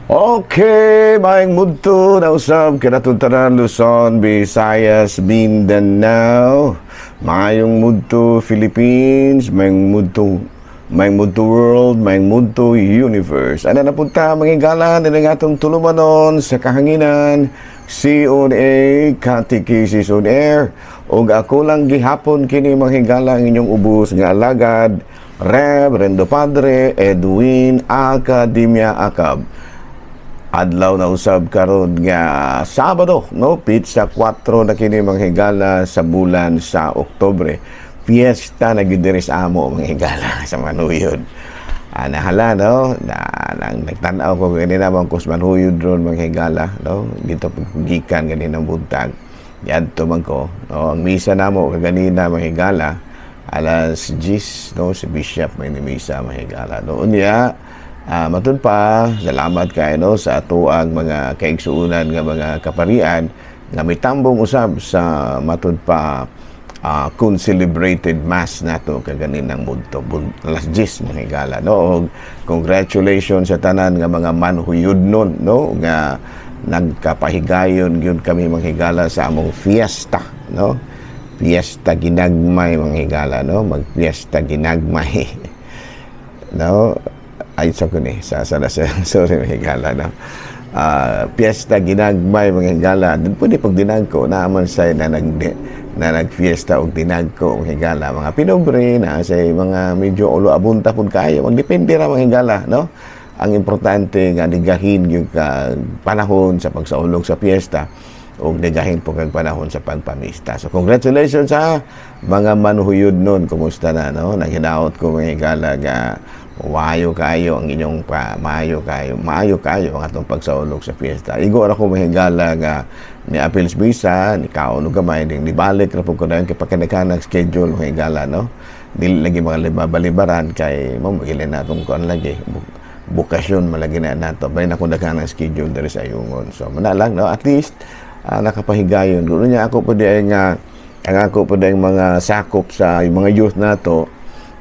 Okay, maayong mudto na usab kanatong tanan, Luzon, Visayas, Mindanao. Maayong mudto, Philippines, maayong mudto, maayong mudto, world, maayong mudto, universe. Ana na punta, mga higala, nga atong tulumanon sa kahanginan, CONA, Catechesis on Air. Og ako lang gihapon kini, mga higala, ang inyong ubos nga alagad, Reverendo Padre Edwin Academia Acab. Adlaw na usab karon nga Sabado, no, petsa 4 na kini, mga higala, sa bulan sa Oktubre. Fiesta na gyud diri sa amo, mga higala, sa Manuyod. Nahala, no, na nang nagtan-aw ko ganina man ko sa Manuyod ron, mga higala, no, dito gikan ganinang buntag. Yadto man ko, no, ang misa namo kaganina, mga higala, alas 10, no, si Bishop may ni misa, mga higala, no. Unya matud pa, salamat kay, no, sa atoang mga kaigsuonan nga mga kaparian nga mitambong usab sa matud pa concelebrated mass nato kaganinang mudto alas 10, mga higala, no. Og congratulations sa tanan nga mga manhuyudnon, no, nga nagkapahigayon gyud kami, mga higala, sa among fiesta, no, fiesta ginagmay, mga higala, no, magfiesta ginagmay, no. Ay, sa ko ni sa sorry, mga higala, no, piyesta ginagmay, mga higala. Dun pwede pag dinagko naaman say na nagfiesta og dinagko, mga higala, mga pinobre na say mga medyo ulo abunta pud kayo. Magdepende ra, mga higala, no. Ang importante nga nigahin gyud ka panahon sa pagsaulog sa piyesta ug nigahin po kag panahon sa pagpamista. So congratulations sa mga manuhuyod nun. Kumusta na, no? Naghinaot ko, mga higala, nga maayo kayo ang inyong pa maayo kayo, maayo kayo ang atong pagsaulog sa fiesta. Igo ra ko, mga higala, nga ni apils misa, ni kaon og gamay, ding nibalik ra pud ko dayon kay pagkanagkanag schedule, mga higala, no. Dili lagi mga balibaran kay mo magilin natong kuan lagi bukasyon malagi na nato. Balin ako daghan ang schedule diri sa Ayungon. So muna lang, no, at least nakapahigayon. Gulo niya ako pud ay nga ang ako pud ay mga sakop sa yung mga youth nato,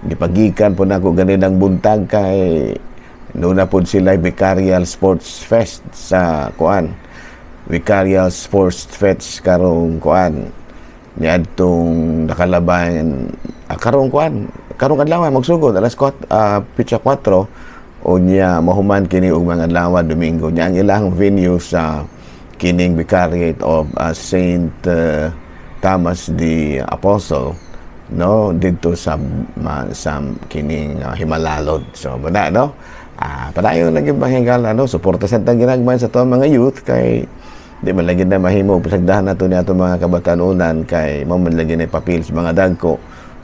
gipagikan po nako ganinang buntag kay nuna pod sila Vicarial Sports Fest sa kuan, Vicarial Sports Fest karong kuan niadtong nakalaban, karong kuan, karong adlaw magsugod alas 4, pitsa 4, unya mahuman kini og mga adlaw Domingo. Nya ang ilang venue sa kining Vicariate of Saint Thomas the Apostle, no, didto sa kining Himalalod. So muna, no, padayon lagi, mga higala, no, suporta sa tang ginagmay sa atong mga youth kay di man lagi na mahimo pasagdahan nato ni atong mga kabatanunan kay mao man lagi na papel sa mga dagko.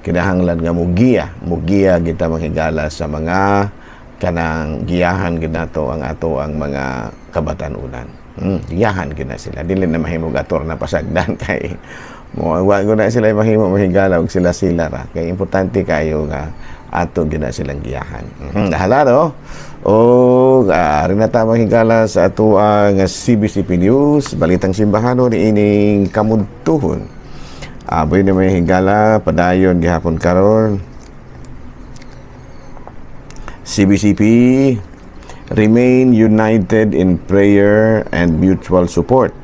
Kinahanglan nga mugiya, mugiya kita, mga higala, sa mga kanang giyahan gid nato ang ato ang mga kabatanunan. Giyahan gid na sila. Dili na mahimo ator na pasagdan kay mo wa ko na sila mahimo, mga higala, og sila sila ra kay importante kayo nga ato gid na silang giyahan. Nahala, no. O rin na ta, mga higala, sa ato ang CBCP News, Balitang Simbahano ni ining kamudtuhon. Aboy na, mga higala, padayon gihapon karon. CBCP remain united in prayer and mutual support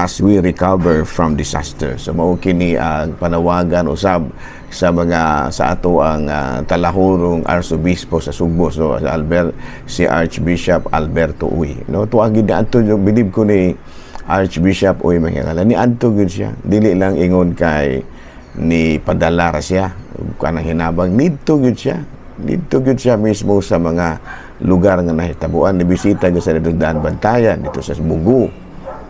as we recover from disaster. So mao kini ang panawagan usab sa mga sa ato ang talahurong arsobispo sa Sugbo, so Albert, si Archbishop Alberto Uy, no. Tuwa gid adto, bilib ko ni Archbishop Uy, mga higala. Ni adto gid siya, dili lang ingon kay ni padala ra siya kanang hinabang. Nidto gid siya, didto gyud siya mismo sa mga lugar nga nahitabuan. Ni bisita gyud sa Daan Bantayan, dito sa Bugo,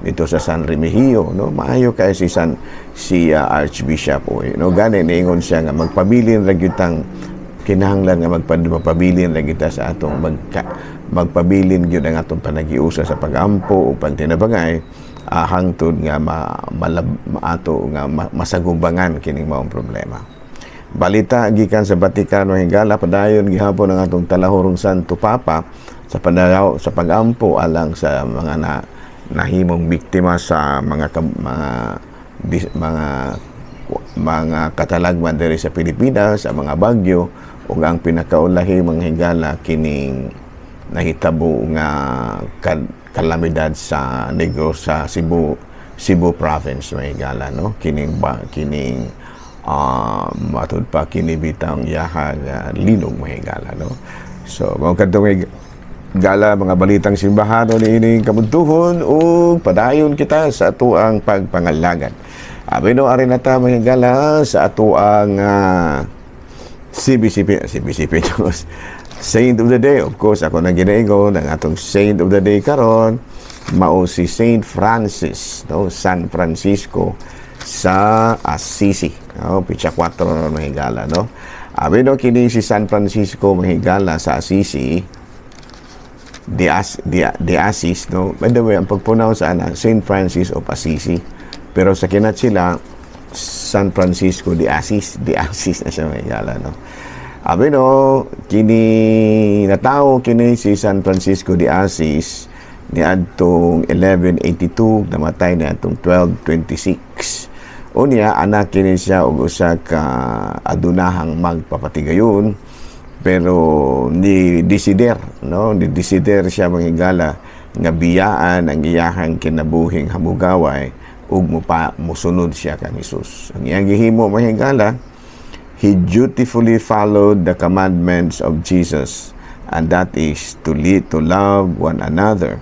dito sa San Remigio, no. Maayo kay si San si Archbishop Uy, no. Gani niingon siya nga magpabilin ra gyud tang kinahanglan nga magpabilin ra kita sa atong magpabilin gyud ang atong panagiusa sa pag-ampo o pagtinabangay hangtod nga maato nga masagubangan kining maong problema. Balita gikan sa Vatikano, higala, padayon gihapon ang atong talahurong Santo Papa sa pananaw sa pag-ampo alang sa mga na nahimong biktima sa mga katalagman diri sa Pilipinas, sa mga bagyo, ug ang pinakaulahi, mga higala, kining nahitabo nga kalamidad sa Negros, sa Cebu, Cebu Province, mga higala, no? Kining ba kining matud pa kini bitang yahang linog, mga higala, no? So mao kadto, mga higala, mga balitang simbahan niining kabuntuhon ug padayon kita sa atuang pagpangalagad. Abi no, ari na ta, mga higala, sa atuang CBCP, CBCP News. Saint of the Day, of course, ako nang ginaingon, ang atong Saint of the Day karon mao si Saint Francis, no? San Francisco sa Assisi. No? Pitsa 4 na, mga higala, no? Abi no, kini si San Francisco, mga higala, sa Assisi, de Assis, no? By the way, ang pagpronounce ana, Saint Francis of Assisi. Pero sa kinat sila, San Francisco de Assis, de Assis na siya, mga higala, no? Abi no, kini natawo kini si San Francisco de Assis niadtong 1182, namatay niadtong 1226. Unya, anak kini siya og usa ka adunahang magpapatigayon, pero ni desider, no, ni desider siya, mga higala, nga biyaan ang iyahang kinabuhing hamugaway ug mupa musunod siya kang Hesus. Ang iyang gihimo, mga higala, he dutifully followed the commandments of Jesus, and that is to lead to love one another.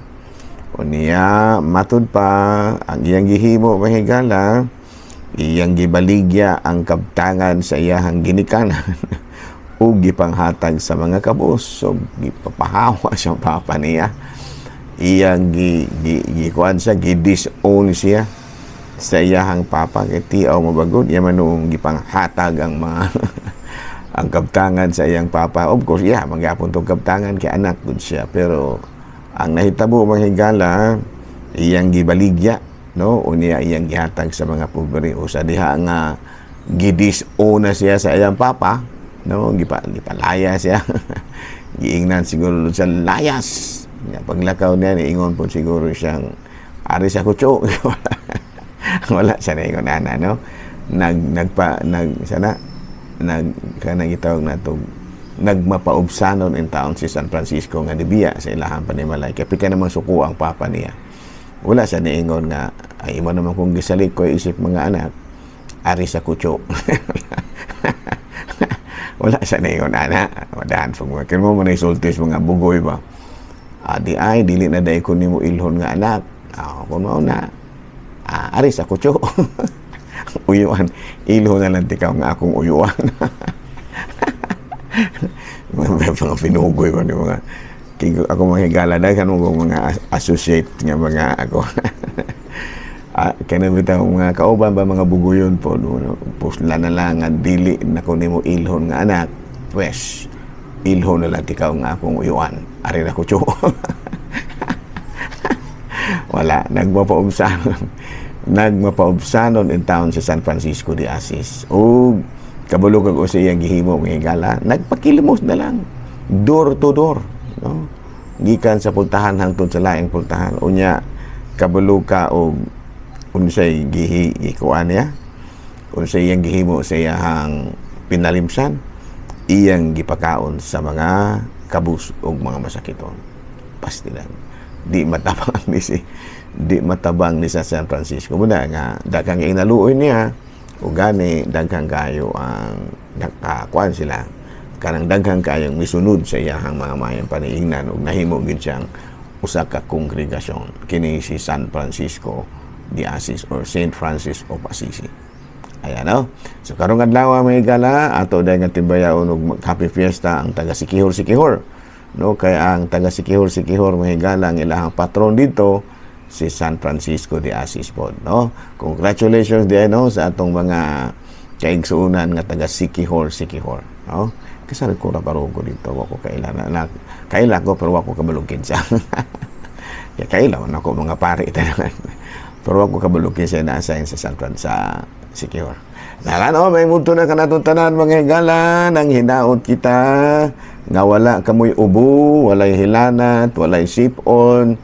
Unya, matud pa, ang iyang gihimo, mga higala, iyang gibaligya ang kabtangan sa iyahang ginikanan ug gipanghatag sa mga kabus. So gipapahawa siya papa niya, iyang gi, gi, gikuan siya, gi-disown siya sa iyahang papa kay tiaw mabagod iya man noong gipanghatag ang mga ang kabtangan sa iyang papa. Of course, iya mangyapon tong kabtangan kay anak gud siya, pero ang nahitabo, mga higala, iyang gibaligya, no? Unya iyang gihatag sa mga pobre. O sa diha nga gidisown na siya sa iyang papa, no, gipalaya siya, giingnan siguro sa layas. Nya paglakaw niya, niingon po siguro siyang ari sa kutso. Wala siya naingon ana, no? Nag nagpa nag sana nag kanang gitawag nato, nagmapaubsanon in taon si San Francisco nga nibiya sa ilahang panimalay kay pika naman suko ang papa niya. Wala siya niingon nga ay imo naman kung gisalik ko isip mga anak, ari sa kutso. Wala siya niingon ana. Wadahan pag mga kaya mo man isulti sa mga bugoy ba, adi ay dili na dai ko nimo ilhon nga anak. Kung mao na, ari sa kutso, uyuan, ilho na lang tikaw nga akong uyuan. Mga pinugoy ba ni mga ako, mga higala, daghan mo mga associate nga mga ako, kanang bitaw mga kauban ba, mga bugoyon po, no? Pusla na lang nga dili na ko nimo ilhon nga anak, pues ilhon na lang tikaw nga akong uyuan, ari na kutso. Wala, nagmapaubsanon in town sa San Francisco de Assis. O kabalo kag usa iyang gihimo, mga higala, nagpakilimos na lang door to door, no? Gikan sa pultahan hangtod sa laing pultahan. Unya kabalo ka og unsay gihi gikuan niya, unsay iyang gihimo sa iyang pinalimsan? Iyang gipakaon sa mga kabus ug mga masakiton. Pastilan di matabang ni sa San Francisco muna nga daghang inaluoy niya ug gani daghang kayo ang nakakuan sila, kanang daghang kayong misunod sa iyahang mga mayang paniingnan ug nahimo gid siyang usa ka kongregasyon. Kini si San Francisco de Assis or Saint Francis of Assisi. Ayan, no? So karong adlaw, mga higala, ato dahil nga timbayaon og happy fiesta ang taga Siquijor Siquijor. No, kay ang taga Siquijor Siquijor, mga higala, ang ilahang patron dito si San Francisco de Assis po, no? Congratulations diay, no, sa atong mga kaigsuonan nga taga Siquijor Siquijor, no? Kasari ko ra ko dito, wa ko kaila na kaila ko pero wa ko kabalo kinsa. Kaya kaila man ako mga pari tanan. Pero wa ko kabalo kinsa na-assign sa San Fran sa Siquijor. Nala no, may muto na kanatong tanan, mga higala, nang hinaot kita nga wala kamoy ubo, walay hilanat, walay sipon,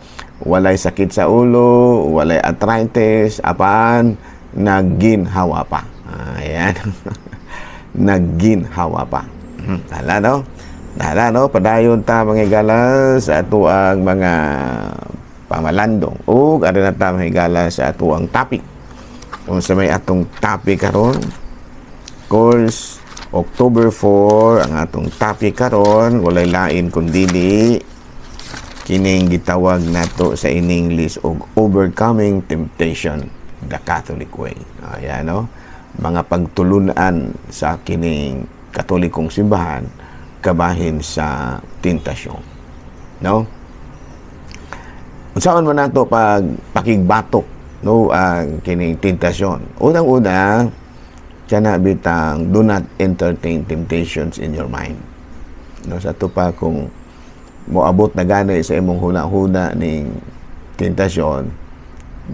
walay sakit sa ulo, walay arthritis, apan nagginhawa pa. Ayan. Nagginhawa pa. Hala no? Nala, no? Padayon ta, mga higala, sa ato ang mga pamalandong. O ari na ta, mga higala, sa ato ang topic. Kung sa may atong topic karon, course, October 4, ang atong topic karon, walay lain kundi kining gitawag nato sa in English og "Overcoming Temptation the Catholic Way." Ayan, no? Mga pagtulunan sa kining Katolikong simbahan kabahin sa tentasyon. No? Unsaon man nato pag pakigbatok, no, ang kining tentasyon? Unang-una, kana bitang do not entertain temptations in your mind. No, sa ato pa kung moabot na gani sa imong huna-huna ning tentasyon,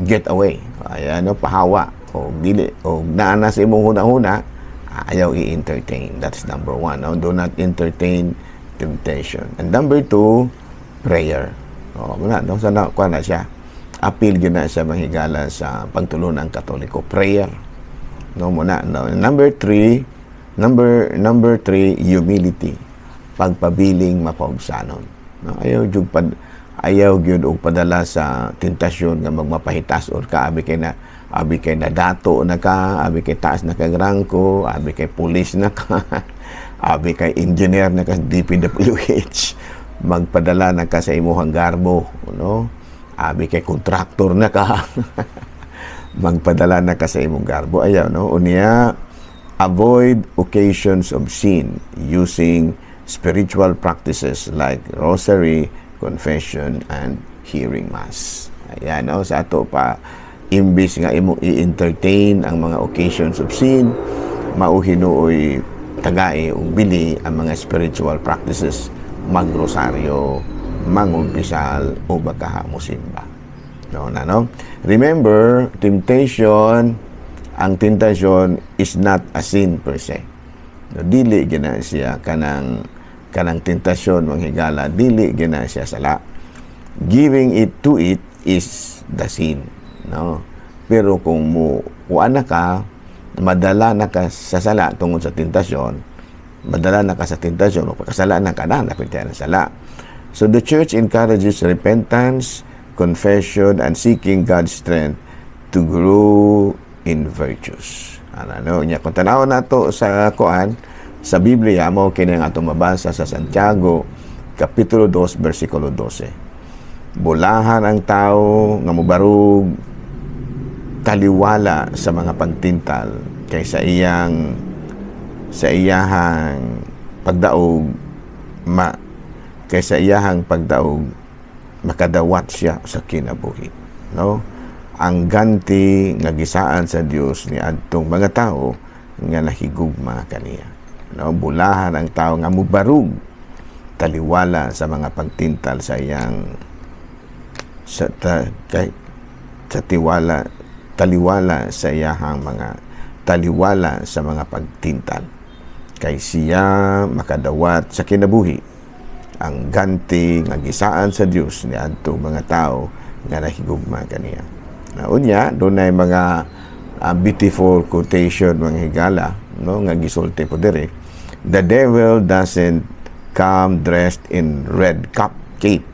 get away. Ayan, no, pahawa o dili o naa na sa imong huna-huna, ayaw i-entertain. That's number one. No? Do not entertain temptation. And number two, prayer. O, muna, no? Sa na, kuha na siya. Apil gyud na siya, mga higala, sa pagtulunan ng Katoliko. Prayer. No, muna. No. Number three, humility. Pagpabiling mapaubsanon. No, ayaw gyud og padala sa tentasyon nga magmapahitas or ka abi kay na dato na ka, abi kay taas na kag rangko, abi kay pulis na ka, abi kay engineer na ka sa DPWH, magpadala na ka sa imuhang garbo, no? Abi kay kontraktor na ka, magpadala na ka sa imong garbo. Ayaw, no? Unya, avoid occasions of sin using spiritual practices like rosary, confession, and hearing Mass. Ayan, no? Sa ato pa, imbis nga imong i-entertain ang mga occasions of sin, mao hinuoy tagai ug bili ang mga spiritual practices, magrosaryo, mangumpisal, o baka mosimba. No, na, no? Remember, temptation, ang tentasyon is not a sin per se. No, dili gina siya kanang tentasyon, mga higala, dili gina siya sala. Giving it to it is the sin, no? Pero kung mo kuan na ka, madala na ka sa sala tungod sa tentasyon, madala na ka sa tentasyon, o pagkasala na ka na, napit na sala. So the Church encourages repentance, confession, and seeking God's strength to grow in virtues. Ano, no? Nya, kung tanaw nato sa kuan, sa Biblia, mo kini ang atong mabasa sa Santiago, Kapitulo 2, versikulo 12. Bulahan ang tao nga mobarug taliwala sa mga pagtintal kay sa iyahang pagdaog makadawat siya sa kinabuhi, no? Ang ganti nga gisaan sa Dios ni adtong mga tawo nga nahigugma kaniya, no? Bulahan ang tao nga mubarug taliwala sa mga pagtintal sa iyang sa ta, kay, sa tiwala taliwala sa iyahang mga taliwala sa mga pagtintal kay siya makadawat sa kinabuhi, ang ganti nga gisaan sa Dios ni adtong mga tao nga nahigugma kaniya. Na unya, dunay mga beautiful quotation, mga higala, no, nga gisulti po diri: "The devil doesn't come dressed in red cape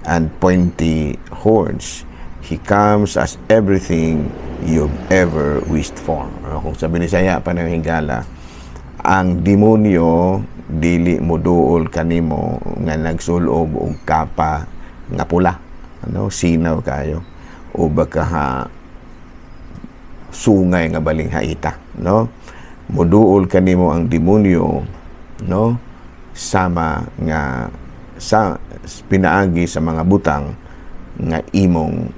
and pointy horns. He comes as everything you've ever wished for." No, kung sabi ni saya pa ng higala, ang demonyo dili mo duol kanimo nga nagsulob og kapa nga pula, ano, sinaw kayo, o baka ha sungay nga balinghaita, no? Moduol kanimo ang demonyo, no, sama nga sa pinaagi sa mga butang nga imong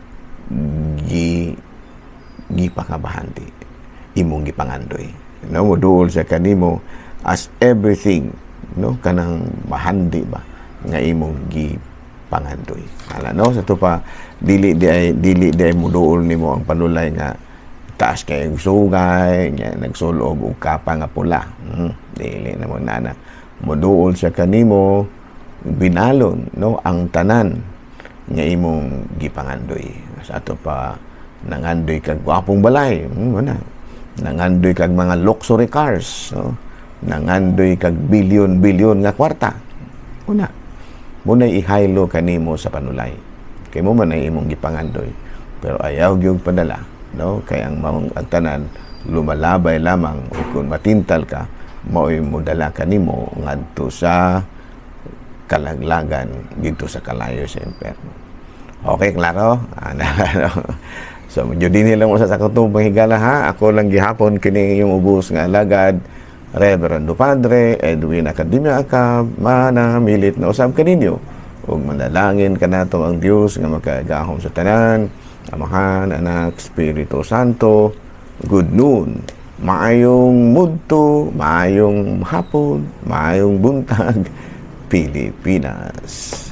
gipakabahandi, imong gipangandoy, no? Moduol sa kanimo as everything, no, kanang mahandi ba nga imong gipangandoy. Ala, no? Sa to pa, dili di ay moduol nimo ang panulay nga taas kay sugay nga nagsulob og kapa nga pula. Dili na mo nana. Moduol siya kanimo binalon, no, ang tanan nga imong gipangandoy. Sa ato pa, nangandoy kag gwapong balay, wala. Nangandoy kag mga luxury cars, no? Nangandoy kag bilyon-bilyon nga kwarta. Una, muna'y ihaylo kanimo sa panulay. Kay mo man ay imong gipangandoy. Pero ayaw gyud padala, no? Kay ang maong ang tanan lumalabay lamang o kung matintal ka, mao'y modala kanimo ngadto sa kalaglagan dito sa kalayo sa impyerno. Okay, klaro? Ano? So, medyo din lang mo sa sakutong panghigala ha. Ako lang gihapon kini yung ubos nga alagad, Reverendo Padre Edwin Academia Acab, manamilit na usab kaninyo. Ug manalangin kanato ang Dios nga makagahom sa tanan, Amahan, Anak, Espiritu Santo. Good noon. Maayong mudto, maayong hapon, maayong buntag, Pilipinas.